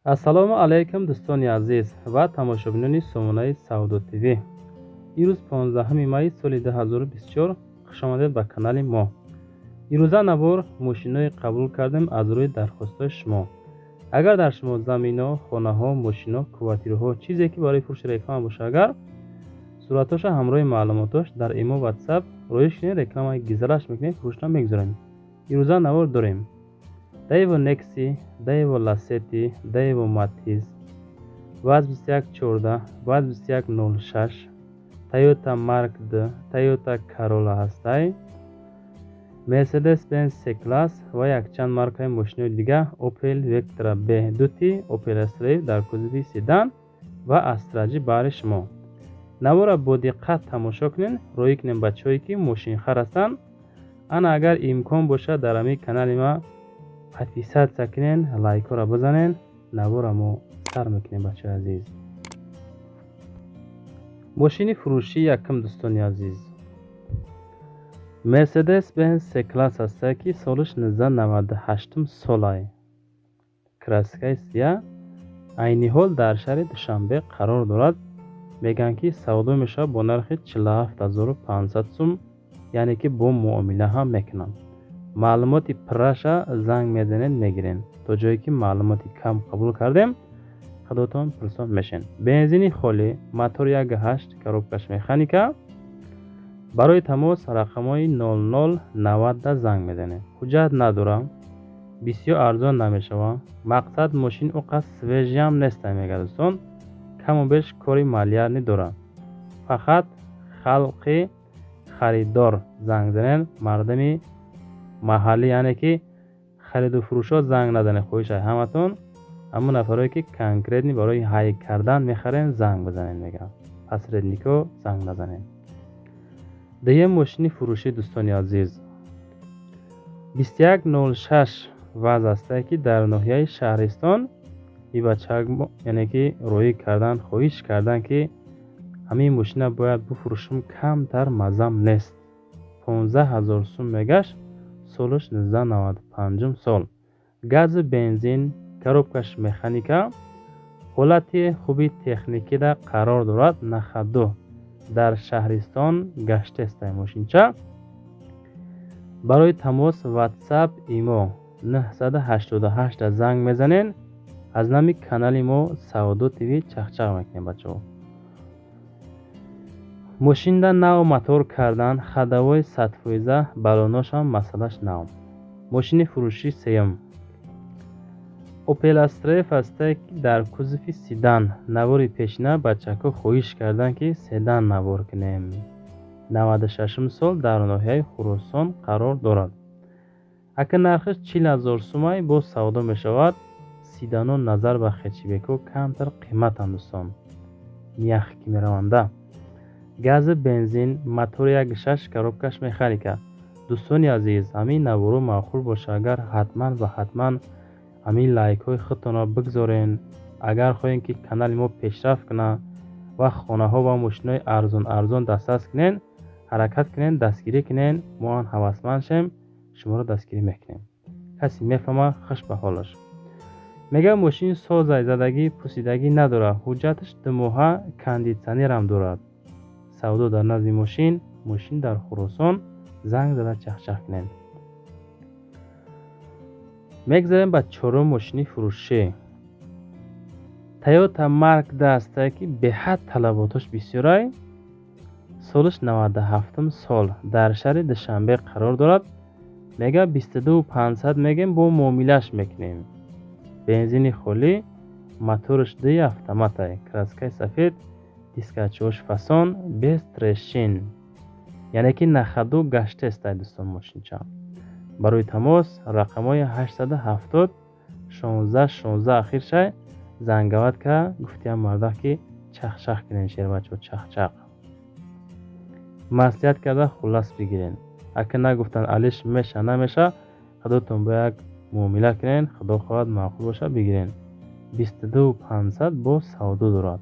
Ассалому алайкум, дӯстони азиз ва тамошобинони сомонаи Савдо ТВ. Ирӯз 15 майи соли 2024. Хушомадед ба канали мо. Ирӯза навор мошиное қабул кардем аз рӯи дархостҳои шумо. Агар дар шумо замино, хонаҳо, мошино, квартираҳо, чизе ки барои фурӯши реклама боша, агар суратҳоша ҳамроҳи маълумотош дар имо, Ватсап роиш кунед, рекламаи гизалаш мекунем, фурӯшна мегузорем. Ирӯза навор дорем: Daewoo Nexia, Daewoo Lacetti, Daewoo Matiz, ВАЗ 2114, ВАЗ 2106, Toyota Mark II, Toyota Corolla ҳастай, Mercedes-Benz C-Class ва якчанд маркаи мошинои дига, Opel Vectra B 2T, Opel Astra дар кузови седан ва Astra J баҳри шумо. Навора бо диққат тамошо кунед, роӣ кунед бачаҳое ки мошинхар ҳастанд. Ана, агар имкон бошад, дар ҳамин канали ма подписаться кунен, лайкҳоро бизанен. Навора мо сар мекунем, бачаҳои азиз. Мошини фурӯшии якум, дӯстони азиз, Мерседес Бенз C-Класс ҳастае, ки солаш 1998 солай, краскаи сия, айни ҳол дар шаҳри Душанбе қарор дорад. Мегӯянд, ки савдо мешавад бо нархи 47 500 сум, яъне ки бо муомила ҳам мекунанд. Маълумоти пурраша занг мезанед, мегирен. То ҷое ки маълумоти кам қабул кардем, худотон пурсон мешен. Бензини холӣ, мотор 1,8, коробкаш механика. Барои тамос рақамҳои 0090 занг мезанем. Ҳуҷҷат надорам, бисёр арзон намешавад. Мақсад, мошин о қадр свежий ам неста, мегӯяд дӯстон, каму беш кори малярный дорад. Фақат халқи харидор занг занед, мардами маҳаллӣ, яъне ки хариду фурӯшҳо занг назанед. Хоҳиш ҳаматон, ҳамон нафарое ки конкретный барои ҳай кардан мехарем, занг бизанед, мегӯям, посреднико занг назанед. Дуюм мошини фурӯшӣ, дӯстони азиз, 2106 ВАЗ ҳастае, ки дар ноҳияи Шаҳристон и бачаак, яъне ки роҳӣ кардан, хоҳиш кардан, ки ҳамин мошина бояд бифурӯшам, камтар маззам нест. 15 000 сум мегашт, солаш 1995 сол, газу бензин, коробкаш механика, ҳолати хуби техникида қарор дорад, на ходу дар Шаҳристон гаштестай мошинча. Барои тамос Ватсап, имо 988 занг мезанен. Аз нами канали мо Савдо ТВ чахчах мекунем, бачаҳо. Мошинда нав мотор кардан, ходовой 100%, балоношам масъалаш нав. Мошини фурӯши сеюм Опел Астра ҳастае, ки дар кузови седан. Навори пешина бачаҳо хоҳиш карданд, ки седан навор кунем. 96 сол, дар ноҳияи Хуросон қарор дорад. Ака, нархаш 40 000 сумай, боз савдо мешавад. Седано назар ба хэтчбекҳо камтар қиматанд, дӯстон, мягкий мераванда. Газу бензин, мотори 1,6, коробкаш механика. Дӯстони азиз, ҳамин наворо маъқул боша агар, ҳатман ва ҳатман ҳамин лайкҳои худтонро бигзорен. Агар хоҳем, ки канали мо пешрафт кунад ва хонаҳо ва мошинои арзон арзон дастрас кунен, ҳаракат кунен, дастгирӣ кунен, мо ҳам ҳавасманд шем, шуморо дастгирӣ мекунем. Касе мефаҳма, хуш ба ҳолаш. Мегӯяд, мошин созай, задагӣ пусидагӣ надорад, ҳуҷҷаташ 2 моҳа, кондитсионерам дорад. Савдо дар назди мошин, мошин дар Хуросон, занг зада чахчах кунед. Мегзарем ба чорум мошини фурӯшӣ. Тойота Марк ҳастае, ки беҳад талаботаш бисёрай, солаш 97 сол, дар шаҳри Душанбе қарор дорад. Мегӯяд, 22 500 мегем, бо муомилаш мекунем. Бензини холӣ, мотораш дуи автоматай, краскаи сафед, дискачаҳош фасон, без трещин, яъне ки на ходу гаштестай, дӯстон, мошинча. Барои тамос рақамҳои 870 16 16 ахиршай занговать ка. Гуфтиям мардак, ки чахчах кунем, шербачаҳо, чахчах маслиҳат карда хуллас бигирен. Ака, нагуфтан алиш меша, намеша, худотон бо як муомила кунен, худо хоҳад, маъқул боша, бигирен. 22 500 боз савдо дорад.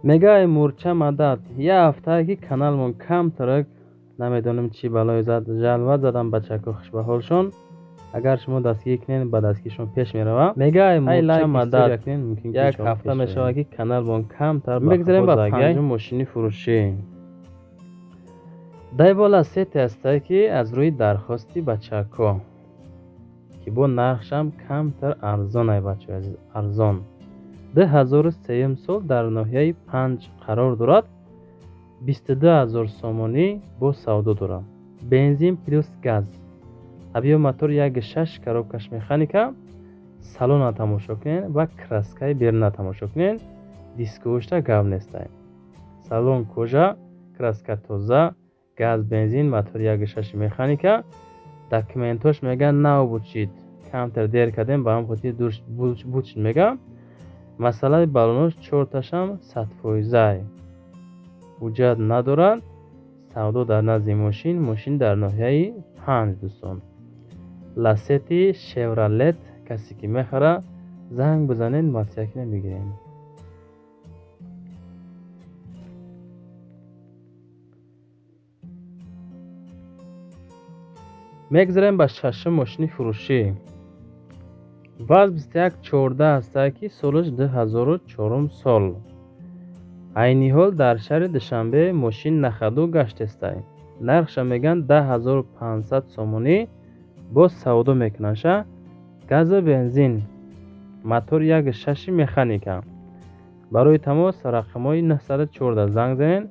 Мега, ай мурча мадад, як ҳафтае ки каналмон камтарак, намедонем чӣ балое зад, жалва задан бачако, хушбаҳолшон. Агар шумо дастгирӣ кунед, ба дастгири шумо пеш мерава. Мега ай лайк мадад як ҳафта мешавад ки каналмон камтар мегзарем. Ба панҷум мошини фурӯшӣ Дайва Ласети ҳастае, ки аз рӯи дархости бачако, ки бо нархшам камтар арзон ай, бачаҳои азиз, арзон. 2003 сол дар ноҳияи Панҷ қарор дорад. 22 000 сомонӣ бо савдо дорад. Бензин плюс газ, объём мотор 1,6, коробкаш механика. Салона тамошо кунед ва краскаи беруна тамошо кунед. Дисковушта гап нестай. Салон кожа, краска тоза, газ, бензин, мотор 1,6 механика. Документош мега нав бучид, камтар дер кардем, ба ҳам хотир бучид мега. Масъалаи баллонош чорташам 100%-ай, ҳуҷҷат надорад. Савдо дар назди мошин, мошин дар ноҳияи Панҷ, дӯстон. Ласети Шевролет касе ки мехара, занг бизанед, маслиҳат кунем, бигирем. Мегзарем ба шашум мошини фурӯшӣ. ВАЗ 2114 ҳастае, ки солаш 2004 сол. Айни ҳол дар шаҳри Душанбе мошин на ходу гаштестай. Нархша мегӯянд 10 500 сомонӣ, боз савдо мекунанд ша. Газу бензин, мотор 1,6 механика. Барои тамос рақамҳои 914 занг занед.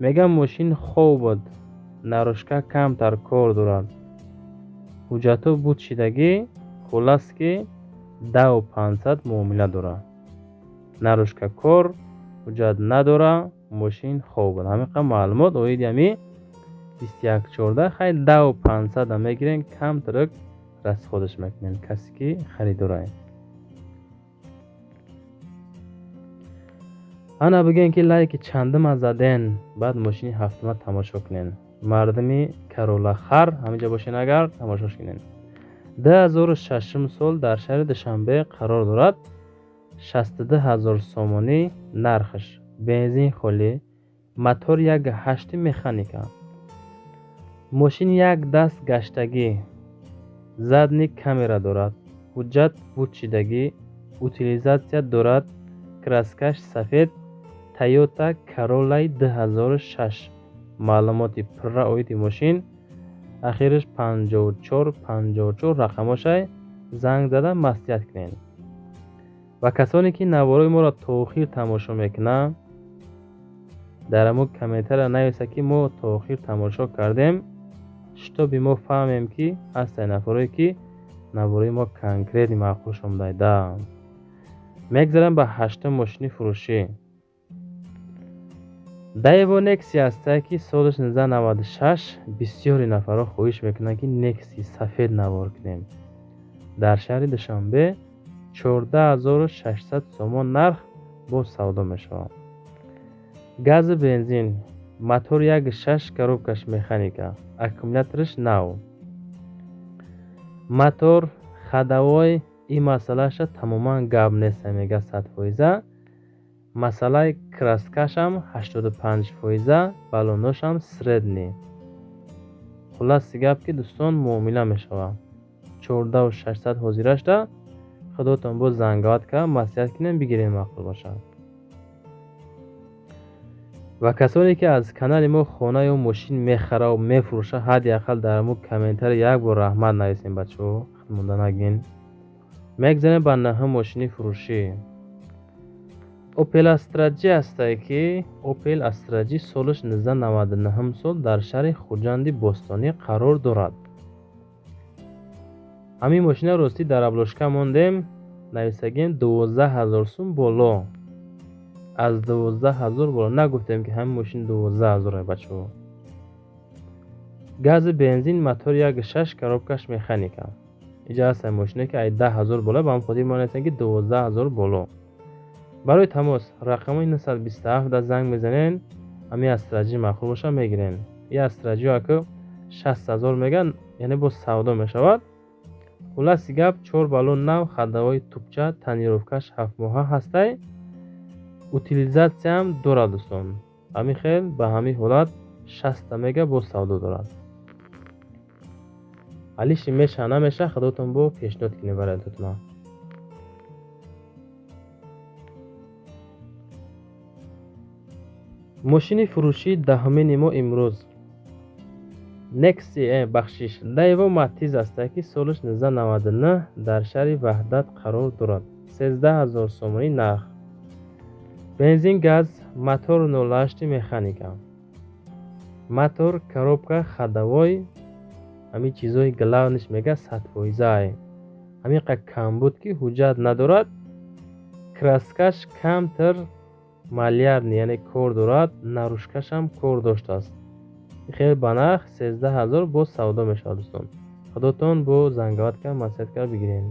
Мегӯям, мошин хов буд, наружка камтар кор дорад, ҳуҷҷатҳо буд шидагӣ. Хуллас, ки 10 500 муомила дорад. Наружка кор, ҳуҷҷат надора, мошин хов буд. Ҳамин қадр маълумот оиди ҳами 2114. Хай, 10 500-а мегирем, камтарак расходаш мекунем, касе ки харидорае. Ана бигӯем, ки лайки чандума заден, баъд мошини ҳафтума тамошо кунен. Мардуми Каролахар ҳаминҷа бошен, агар тамошош кунен. 2006 сол дар шаҳри Душанбе қарор дорад. 62 000 сомонӣ нархаш, бензин холӣ, мотор 1,8 механика. Мошин як даст гаштагӣ, задний камера дорад, ҳуҷҷат бучидагӣ, утилизация дорад, краскаш сафед. Тойота Кароллаи 2006. Маълумоти пурра оиди мошин ахираш 54 54 рақамошай, занг зада маслиҳат кунед. Ва касоне ки наворои моро то охир тамошо мекунанд, дар ҳамун комментария нависад, ки мо то охир тамошо кардем, чтобы мо фаҳмем, ки ҳастанд нафарое, ки наворои мо конкретно маъқулшон омадайда. Мегзарам ба ҳаштум мошини фурӯшӣ. Даево Некси ҳастае, ки соли 1996. Бисёри нафарҳо хоҳиш мекунанд, ки Некси сафед навор кунем. Дар шаҳри Душанбе 14 600 сомон нарх, боз савдо мешавад. Газу бензин, мотор 1,6, коробкаш механика, аккумулятораш нав, мотор ходовой ин масъалаша тамоман гап нест, мега 100%. Масъалаи краскашам 85%, баллоношам средний. Хулласи гап, ки дӯстон, муомила мешавад. 14 600 ҳозирашда, худотон боз занговат кард, маслиҳат кунем, бигирем, маъқул бошад. Ва касоне ки аз канали мо хона ё мошин мехараву мефурӯшад, ҳадди ақал дар ҳамун комментария як бор раҳмат нависем, бачаҳо, монда нагин. Мегзарем ба наҳум мошини фурӯшӣ. Опел Астра Ҷи ҳастае, ки Опел Астра Ҷи солаш 1999 сол дар шаҳри Хуҷанди Бостонӣ қарор дорад. Ҳамин мошина ростӣ дар обложка мондем, нависагем 12 000 сум боло, аз 12 000 боло. Нагуфтем, ки ҳамин мошин 12 000, бачаҳо. Гази, бензин, мотор 1,6, коробкаш механика. Иҷа ҳастанд мошине, ки ай 10 000 боло, ба ҳам хотир мо нависем, ки 12 000 боло. Барои тамос рақамҳои 927 занг мезанен. Ҳамин Астра Ҷи маъқул боша, мегирен. И Астра Ҷи аку 60 000 меган, яъне боз савдо мешавад. Хулласи гап, чор баллон нав, ходовой тупча, тонировкаш ҳафтмоҳа ҳастай, утилизатсияам дорад, дӯстон. Ҳамин хел, ба ҳамин ҳолат 60 мега боз савдо дорад. Алиши меша намеша, худотон бо пешниҳод кунед вариантотона. Мошини фурӯшии даҳумини мо имрӯз Nexia, бахшиш, Daewoo Matiz аст, ки солаш 1999 дар шаҳри Ваҳдат қарор дорад. 13 000 сомонӣ нарх. Бензин, газ, мотор 08, механика. Мотор, коробка, ходовой, ҳамин чизҳои главный ш мега 100%-ае. Ҳамин қадр камбуд, ки ҳуҷҷат надорад, краска ш камтар малярный, яъне кор дорад, наружка шам кор доштааст. Хеле ба нарх 13 000 боз савдо мешавад, дӯстон. Худотон бо занговать кард, маслиҳат кард, бигиред.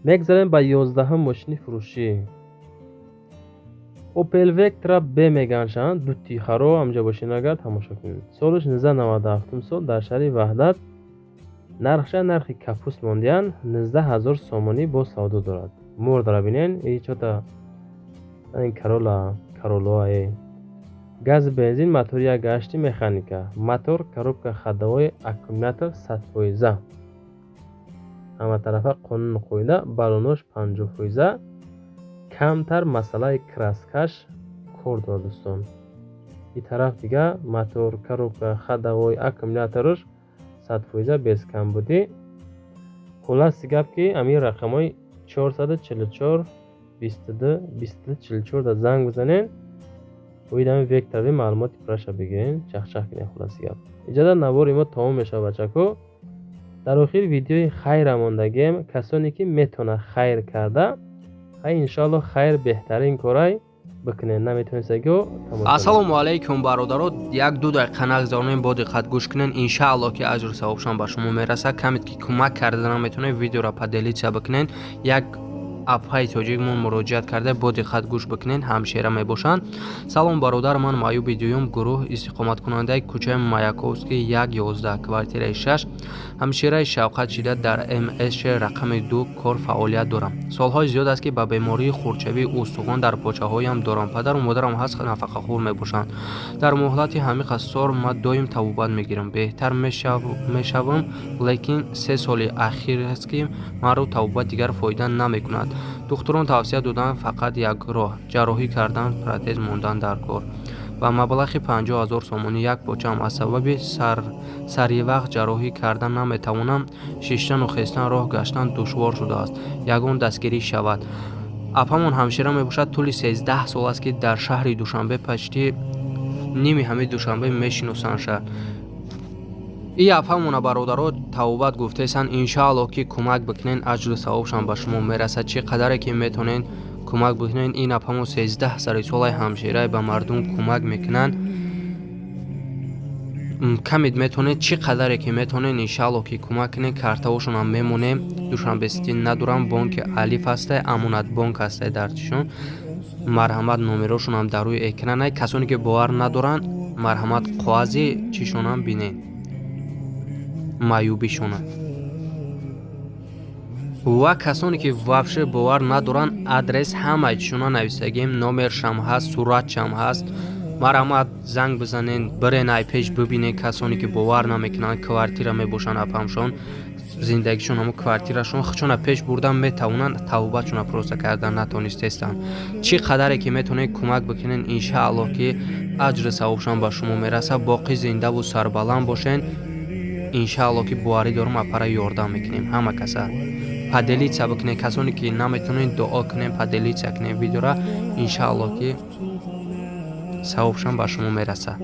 Мегзарем ба 11-ум мошини фурӯшӣ. Opel Vectra B меганшанд, ду тихаро ҳамҷа бошед, агар тамошо кунед. Солаш 1997 сол дар шаҳри Ваҳдат. Нархша нархи капуст мондиян, 19 000 сомонӣ бо савдо дорад. Мордара бинен, и чота ин Corolla, Corolla е. Газ, бензин, мотори як гашти, механика. Мотор, коробка, ходовой, аккумулятор 100%. Ҳаматарафа қонуну қоида, баллонош 50%. Камтар масъалаи краска ш кор дорад, дӯстон. Ин тараф дига мотор, коробка, ходовой, аккумулятораш 100% без камбудӣ. Хулоси гап, ки ҳамин рақамҳои 444 22 22 44 да занг бизанед, оид ҳамин Вектра маълумоти пурраша бигирен, чахчах кунед, хулоси гап. Иҷода навори мо тамом мешавад, бачако. Дар охир видеои хайра мондагием. Касоне ки метавонад хайр карда, хай, иншоалло, хайр беҳтарин корай бикунед, наметавонистагиҳо. Ассалому алайкум, бародаро. Як ду дақиқа нагзаронем, бо диққат гӯш кунед. Иншаалло, ки аҷру савобшон ба шумо мерасад. Камед ки кӯмак карда наметавонед, видеоро поделиться бикунед. Як апҳаи тоҷикмон муроҷиат карда, бо диққат гӯш бикунед, ҳамшера мебошанд. Салом, бародар, ман маъюби дуюм гурӯҳ, истиқоматкунандаи кӯчаи Маяковский 1, 11, квартираи 6, ҳамшираи Шавқат шида, дар МСШ рақами 2 кор фаъолият дорам. Солҳои зиёд аст, ки ба бемории хурдшавии устухон дар почаҳоям дорам. Падару модарам ҳаст, нафақахӯр мебошанд. Дар муҳлати ҳамин сол ман доим табобат мегирам, беҳтар мешавам, лекин 3 соли ахир аст, ки маро табобат дигар фоида намекунад. Духтурон тавсия доданд фақат як роҳ: ҷарроҳӣ кардан, протез мондан дар кор ва маблағи 50 000 сомонӣ. Як почаам аз сабаби саривақт ҷарроҳӣ кардан наметавонам шиштану хестан, роҳ гаштан душвор шудааст. Ягон дастгирӣ шавад. Апамон ҳамшира мебошад. Тӯли 13 сол аст, ки дар шаҳри Душанбе, почти ними ҳамаи Душанбе мешиносандша и апамона. Бародаро, тавбат гуфтаесанд, иншаалло, ки кӯмак бикунен, аҷру савобшам ба шумо мерасад. Чӣ қадаре ки метавонен, кӯмак бикунен. Ин апамо 13 сари солаи ҳамширай, ба мардум кӯмак мекунанд. Камед метавонед, чӣ қадаре ки метавонед, иншаалло, ки кӯмак кунед. Картаҳошонам мемонем. Душанбе Сити надорам, бонки Алиф ҳастай, Амонатбонк ҳастай дар чишон. Марҳамат, номерошонам дар рӯи экранай. Касоне ки бовар надоранд, марҳамат, коғази чишонам бинед, маъюбишона. Ва касоне ки вообще бовар надоранд, адрес ҳамаи чишона нависагем, номершам ҳаст, суратшам ҳаст. Марҳамат, занг бизанен, бирен, ай пеш бибинен. Касоне ки бовар намекунанд, квартира мебошанд апамшон, зиндагишон ҳамо квартирашон, худшона пеш бурдан метавонанд, тавбатшона просто кардан натонистестанд. Чӣ қадаре ки метавонед, кӯмак бикунед. Иншааллоҳ, ки аҷру савобшон ба шумо мерасад. Боқӣ зиндаву сарбаланд бошед. Иншааллоҳ, ки боварӣ дорам, апара ёрдам мекунем ҳама каса. Поделиться бикунед. Касоне ки наметавонед, дуо кунед, поделиться кунед видеора. Иншааллоҳ, ки савобшон ба шумо мерасад.